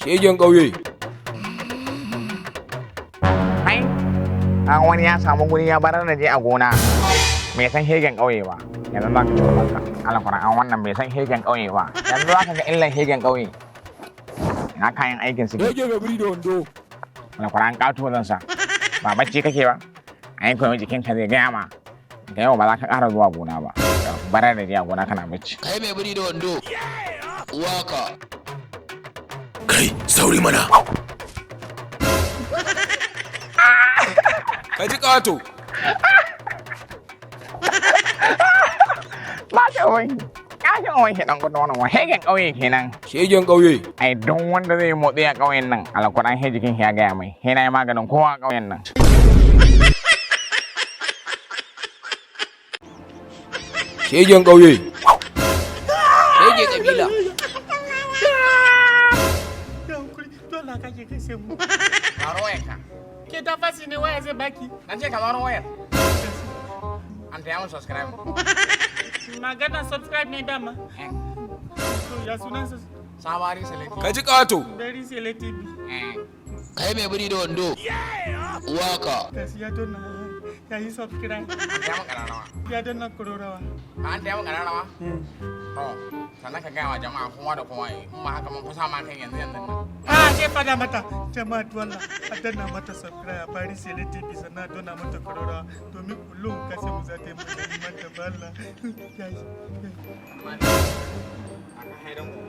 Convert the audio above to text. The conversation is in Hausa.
Shegen ƙauye. Ai, an wani ya samu guri ya barar da je a gona. Bai san hegen ƙauye ba. Yanzu za ka ci ubanka. Alkuran an wannan bai san hegen ƙauye ba. Yanzu za ka ga illan hegen ƙauye. Ina kayan aikin suke. Shege mai biri da wando. Alkuran ƙato zan sa. Ba bacci kake ba. Ai koyo jikinka zai gaya ma. Da yau ba za ka ƙara zuwa gona ba. Barar da je a gona kana bacci. Kai mai biri da wando. Waka. Kai, sauri mana. Ka ji ƙato. Ba ta wani. Ƙashin wani ɗan gudu wani wa hegen ƙauye kenan. Shegen ƙauye. Ai don wanda zai motsi a ƙauyen nan alkuran he jikin ya gaya mai. He na yi maganin kowa a ƙauyen nan. Shegen ƙauye. Shege kabila. Ya hankuri, dole haka ke kashe mu. Baro wayarka. Ke ta fasi ne waya zai baki. Na ce ka baro wayar. An taya mun subscribe. Magana subscribe ne dama. To ya sunan sa Sabari Seleti. Ka ji ƙato. Dari Sele TV. Kai mai biri da wando. Waka. Kasi ya donna ya yi subscribe. An taya mun ƙararrawa. Ya donna kurorawa. An taya mun ƙararrawa? To, sannan ka gaya wa jama'a kowa da kowa yi. In ba haka mun fasa ma kai yanzu yanzu nan. Ah, ke fada mata. Jama'a dole a danna mata subscribe a Paris Sele TV sannan a donna mata kurorawa domin kullum kashe mu za ta yi mata mata balla. Ya yi. Aka haidan ku.